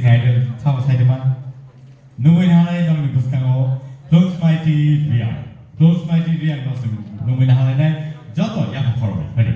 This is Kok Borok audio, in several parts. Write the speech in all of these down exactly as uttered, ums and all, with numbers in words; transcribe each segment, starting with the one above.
Idol, chama saitama. Nungwi nahanai nokni bwskango Plungsmaiti Reang. Plungsmaiti Reang no chwng nungwi nahanainai joto yaphang khoroknwi phadi.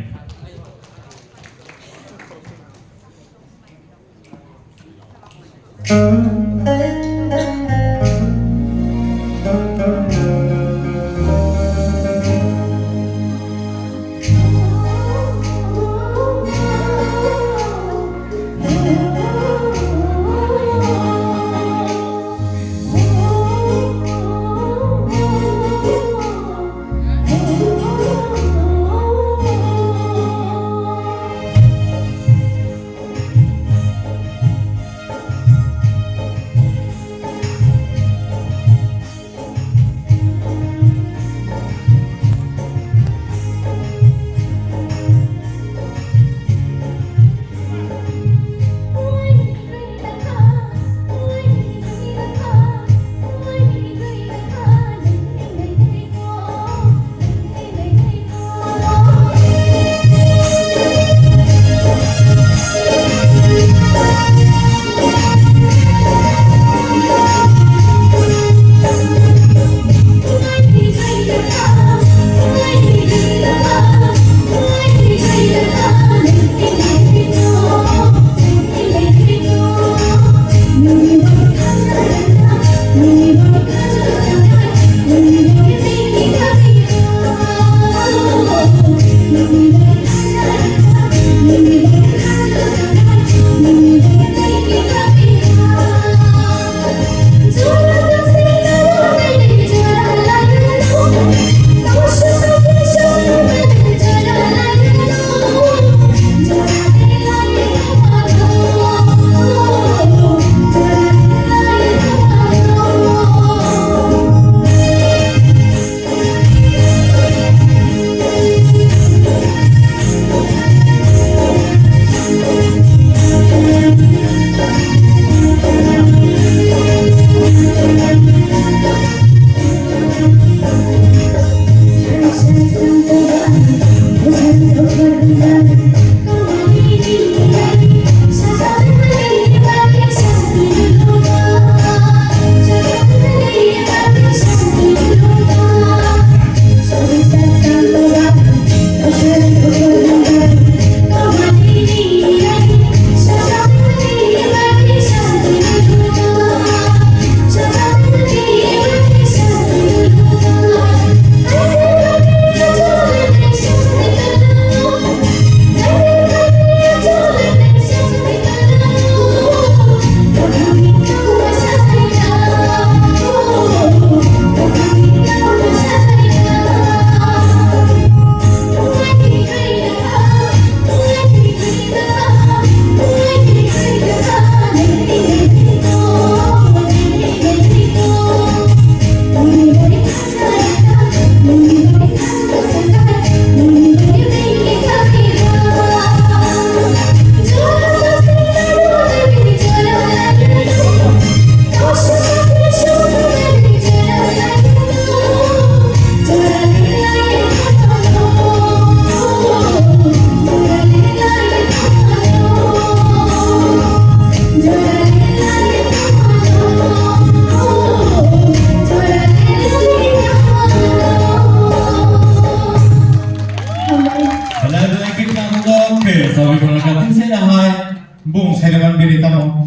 Bung sailaban bini tamo.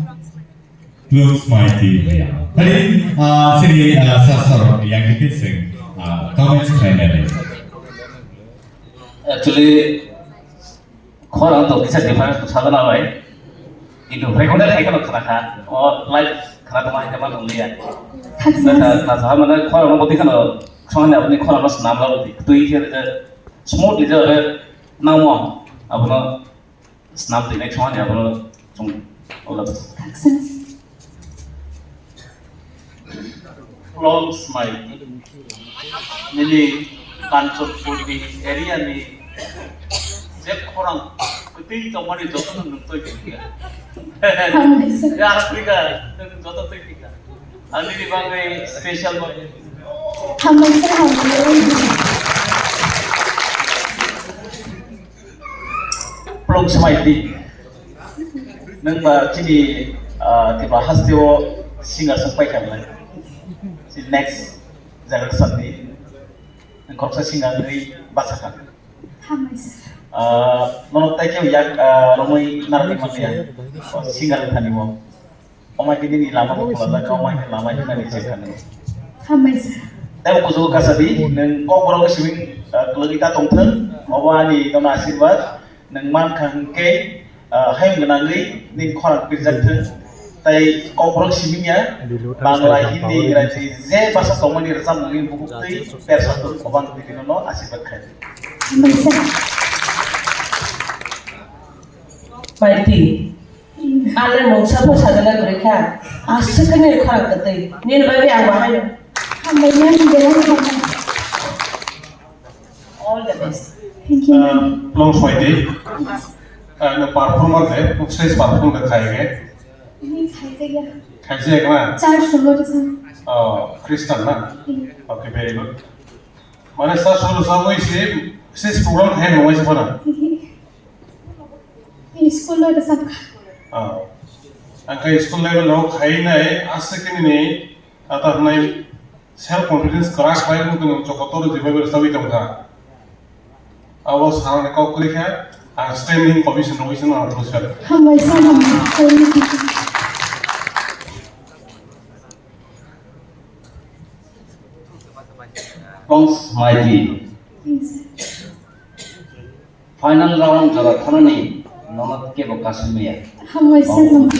Plungsmaiti. Hari, ah, sini, ah, sasar yang dikit sing, ah, comments khlainani. Actually, khorang to kisa difference to sadana bai. Kintu recorded hai kalo khana kha. O live khana to mai kama nung liya. Khaksa. Na sa, na sa mana khorang no boti kano. Khorang ni aboni khorang no snam la boti. Tui khe smoothly je namo. Abono Snam twi next one abono chung ola. Success. Plungsmaiti. Nini Kanchanpur ni area ni je khorang kwtwi tongmani jotono nwng twi phika. Hambai sir. Ya, Africa, nwng joto twi phika. Ang nini bagwi special bagwi. Hambai sir, hambai. Plungsmaiti. Nwng ba chini, Ah, Tripura haste o singer song paikha belai. Si next generation ni khoroksa singer wngwi bachakha. Hambai sir. Ah, nono tei khe yak, ah, romwi narwkni manliya. Singer wngthani bo. Omai khe nini lama bo khulajak, omai khe lama hinani chekhani. Hambai sir. Tei bo kuchugo kasadi, nwng kokborok simi, ah, kwlwgwi ta tongthwng, obo ani nono asirwad. Nwng mankha hwnkhe, ah, hayung gwnangwi nini khorang pirjak thung. Tei kokborok simi ya, Bangla, Hindi, Ingranji, je basa tongmani rwchapmungni bukuktwi persa thung, obo ang tini nono asirwad khai. Maiti, ale mungsa pho sajana kwrwi kha, aswk khe nini khorang kwtwi, nini bagwi ang bahai no. Hambai, nini belai hambai. All the best. Thank you, ma'am. Long soidi. Ano performer de, stage perform de khai ge. Ini khai de ya. Khai de ya na? Church solo de sa. Oh, Christian na? Hmm. Okay, very good. Mane sa solo sa mo isi, stage program khai mo isi pona. Ini school lo de sa. Oh. Angkai school level lo khai nai, asa kini ni, ata nai, Self confidence kwrak bai wng tong joto toro je bai bai rwchapwi tong kha. Abo sanani kok kwrwi kha, ang standing ovation rwui se no ang thung kha. Hambai sa, hambai. Thanks, Mighty. Final round jora thanani nono kebo kasumya. Hambai sa, hambai.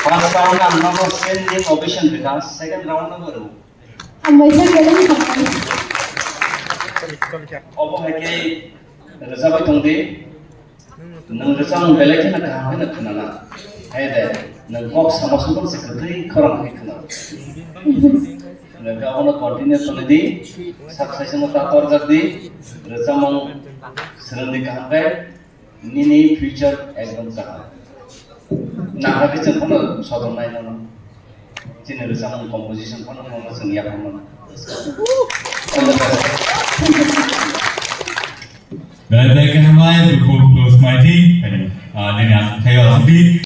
First round ang nono standing ovation bikha, second round no boro. Hambai sa, belai hambai. Obo hai khe rwchapwi tong di. Nwng rwchapmung belai kheno kaham kheno khwnana. Hai de, nwng kok sama sukung se kwtwi khorang khe khwna. Nwng abono continue tongwi di, sak saisano ta torjak di, rwchapmung swrwng di kaham khe, nini future ekdom kaham. Nangkha khe chwng phano sodom nai nono. Chini rwchapmung composition phano nono chwng yaphang mano. All the best. Belai belai khe hambai, Bru Close Mighty, ah, nini aswk thaio aswk di.